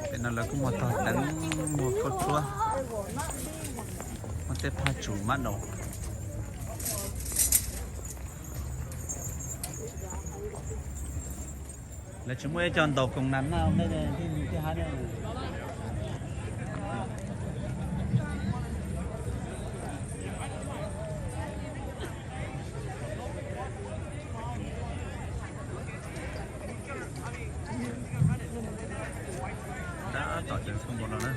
Pem no lawv kuj muag tog teev, muag kauj txuab, muag tej phaj tsum mab daus. Lawv tsis muaj ib co ntaus koos nas naj tej li tej hab ne. Tab tom ceev foob npaum no na.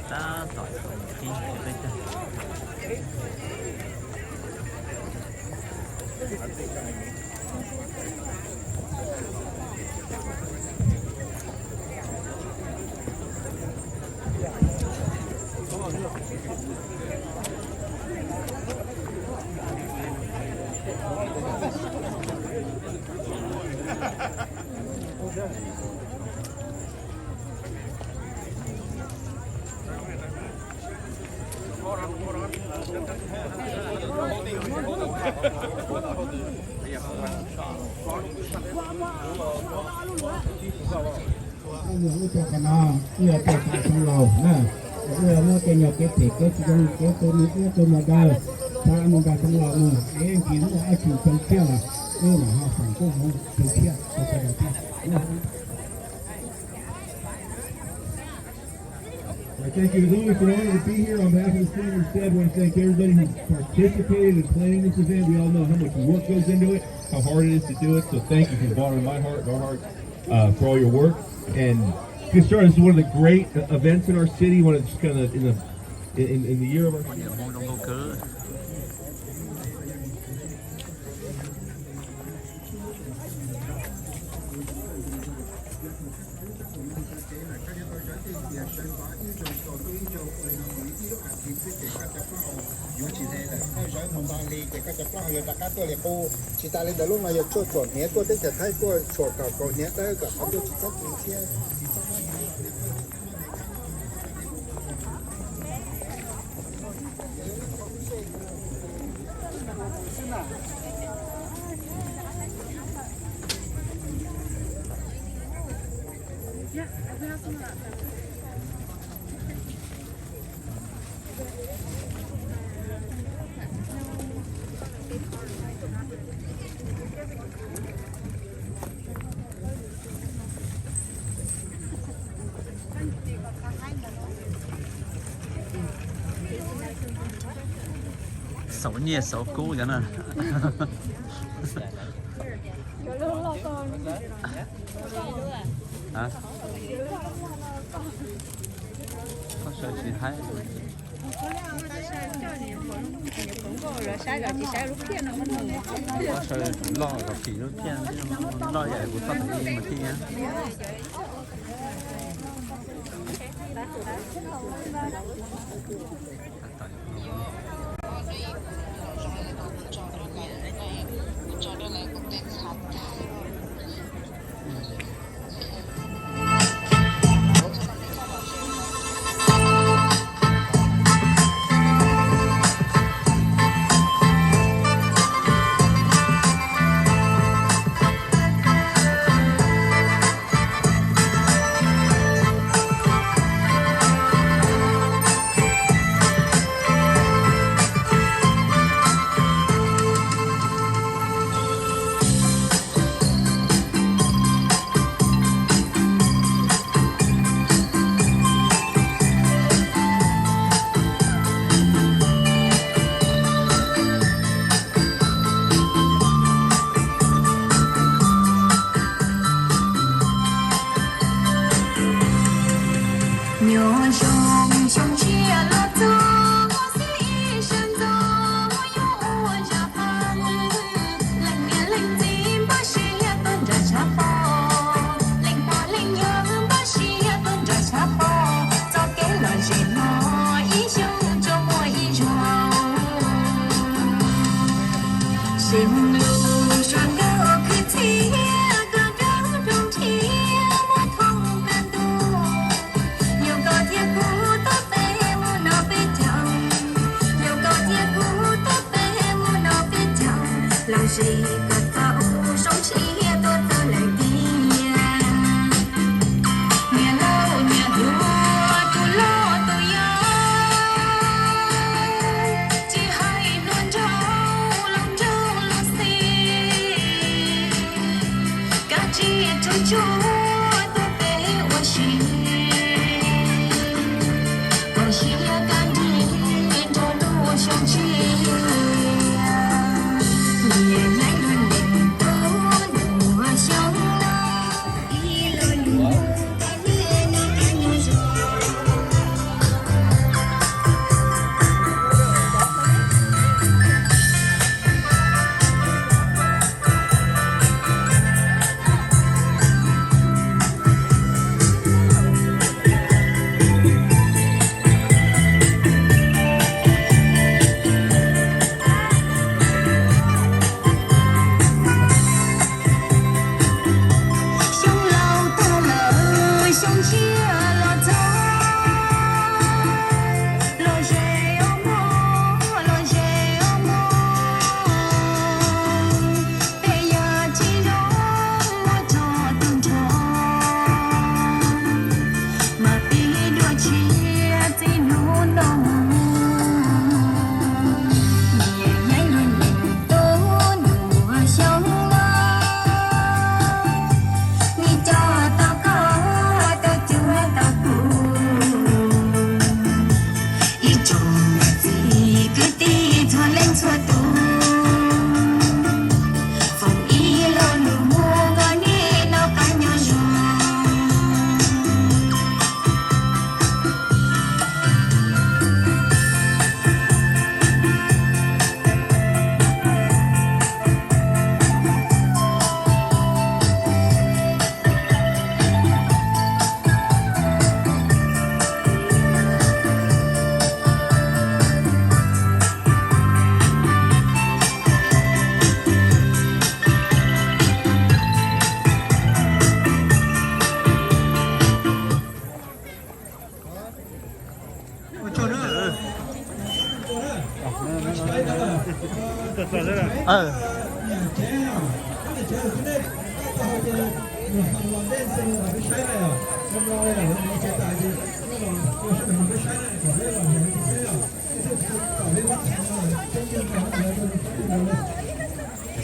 Tab tom qhib peb tag. Ib nyuag ib co qhov no, ib yog tus thoob laus na, ib yog muab tej nyuag kev phem kev tsis zoo kev tus nus ub tus no daws, txhob mus nrog thoob laus mus, es tsis muaj dab tsi tsoo tshiab los wb mam ho foom koob hmoov tsoo tshiab rau sawv daws thiab. All right, thank you. As long as you don't want to be here, on behalf of the city of Merced, I want to thank everybody who participated in planning this event. We all know how much work goes into it, how hard it is to do it. So thank you from the bottom of my heart and our hearts uh, for all your work. And get started. This is one of the great uh, events in our city. One of just kind of in the in, in the year of our Yuav tsis hais lawm, koj zawv mus nto li ces koj cov plaub hau yuav rov qab tuaj li qub. Tsis tas li ntawd, lub no yog tshuaj txhuam hniav tuaj teb chaws Thaib tuaj tshuam kom kaus hniav tawv kom qhov ncauj tsis txhob txwv thiab tsis txhob muaj hniav. Xauv nyiaj xauv kub cov no. Koj sawv tsis haib. Koj sawv loj los phim lub phiaj loj yam kuv txoj tam li mas thiaj. Tsis mus lus suav nkauj khwv txhiaj koj nraug rooj nrhiav muaj thoob kaj ntug. Yog koj thiab kuv tuaj peb mus no peb caug, yog koj thiab kuv tuaj peb mus no peb caug, los zem kom tau zoo tshiab tuaj txog lawm tiag. Niam laus niam hluas tus loj tus yau, tsis hais hluas nraug laus nraug los xij, kav tsij tsuag tsuag tuaj peb ua si, kom siab kaj nrig nrog lub xyoo tshiab. Nyias yeej yog niam tus nus xyoo no, ib lo lus mus kom niam no qab nyob zoo. Xyoo laus tuag lawm xyoo tshiab los txog, los ze ob muag los ze ob muag, tej yam tsis zoo muaj txog tag nrho, mas pib dua tshiab txij hnub no. Nyias yeej yog niam tus nus xyoo no, nws coj tau koj, tau cuag tau kuv, ib tsoom niam txiv kwv tij txhua leej txhua tus, foom ib lo lus mus kom niam no qab nyob zoo.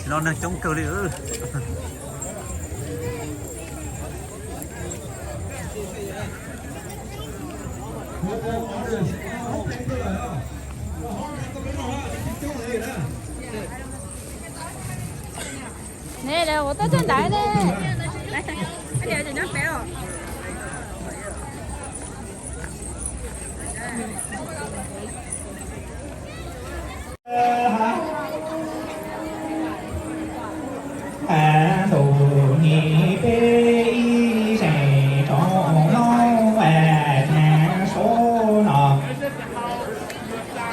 Tam sim no neeg coob kawg li. Ne, ua tau tag ntawd ne. Ntuj hnub peb ib zeej tsoom Hmoob thav suav no,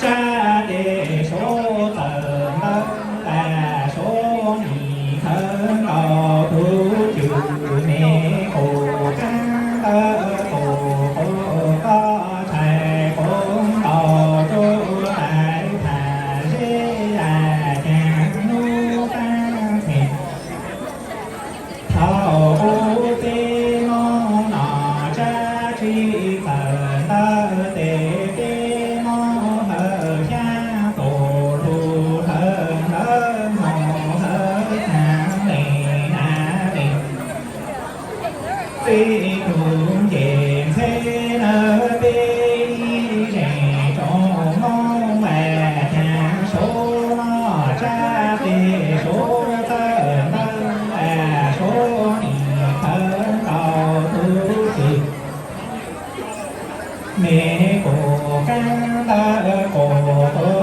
tsab tes suav tawm ntawv suav nim khawv nkaus tug cwm me qus kab ntawv qus qus koj txhais qus ntaus tsuj tais tham zeb caag nub qaab teg. Thaum ub peb Moob no tsab tsi tawm ntawv tes peb Moob hawv xyaab tus lug hawv ntawv moog hawv thaam leej nam leej txij tug ncej ntxheb nawb peb ib zeej tsoom Moob thav suav no tsab tes suav tawm ntawv suav nim khawv nkaus tug cwm me qus kaab ntawv qus qus